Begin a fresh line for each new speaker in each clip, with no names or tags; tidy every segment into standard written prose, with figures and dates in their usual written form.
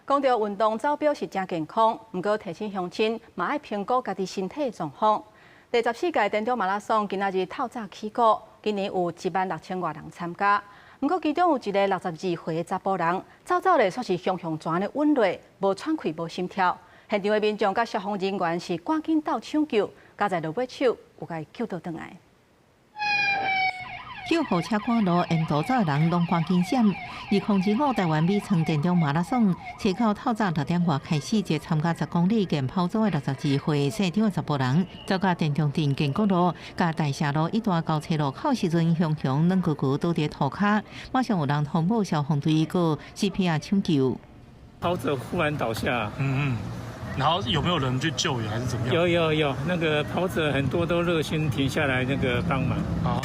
講著運動走表是誠健康，毋過提醒鄉親嘛愛評估家己身體狀況。第14屆田中馬拉松今仔日透早起鼓，今年有1萬6千外人參加。毋過其中有一个62歲的查埔人，走走咧煞是雄雄跩按呢穩落，無喘氣無心跳。現場的民眾佮消防人員是趕緊鬥搶救，佳哉落尾手有共伊救倒轉來。
救護車趕路，沿途走的人攏趕緊閃。2025台灣美創田中馬拉松，初九透早6點外開始，一個參加10公里健跑組的62歲姓張的查埔人，走到田中鎮建國路佮大社路一段交叉路口時陣，雄雄軟咕咕倒佇塗跤，馬上有人通報消防隊佮 CPR 搶救。
跑者忽然倒下，
然後有沒有人去救援還是怎麼樣？
有有有，那個跑者很多都熱心停下來那個幫忙。
好。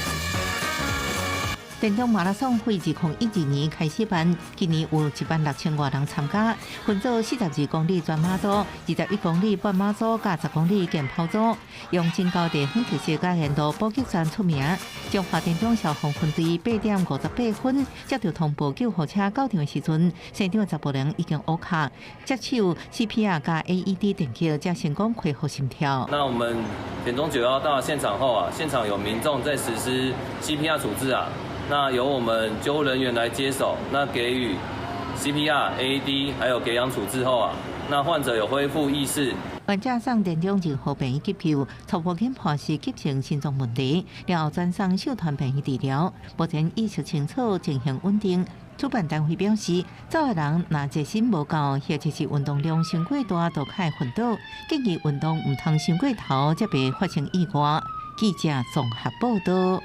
田中馬拉松會2012年開始辦，今年有1萬6千外人參加，分做42公里全馬組、21公里半馬組佮10公里健跑組，用真高地方特色佮沿路補給站出名。彰化田中消防分隊8點58分接著通報救護車到場的時陣，現場查埔人已經烏跤，接手 CPR 佮 AED 電擊，才成功恢復心跳。
那我們田中911到現場後啊，現場有民眾在實施 CPR 處置啊。那由我們救護人員來接手，那給予 CPR、AED 還有給氧處置後啊，那患者有恢復意識。
患者送田中仁和病院急救，初步研判是急性心臟問題，了後轉送秀傳病院治療，目前意識清楚，情形穩定。主辦單位表示，走的人若熱身無夠，或者是運動量傷過大，都較會昏倒。建議運動毋通傷過頭，才袂發生意外。記者綜合報道。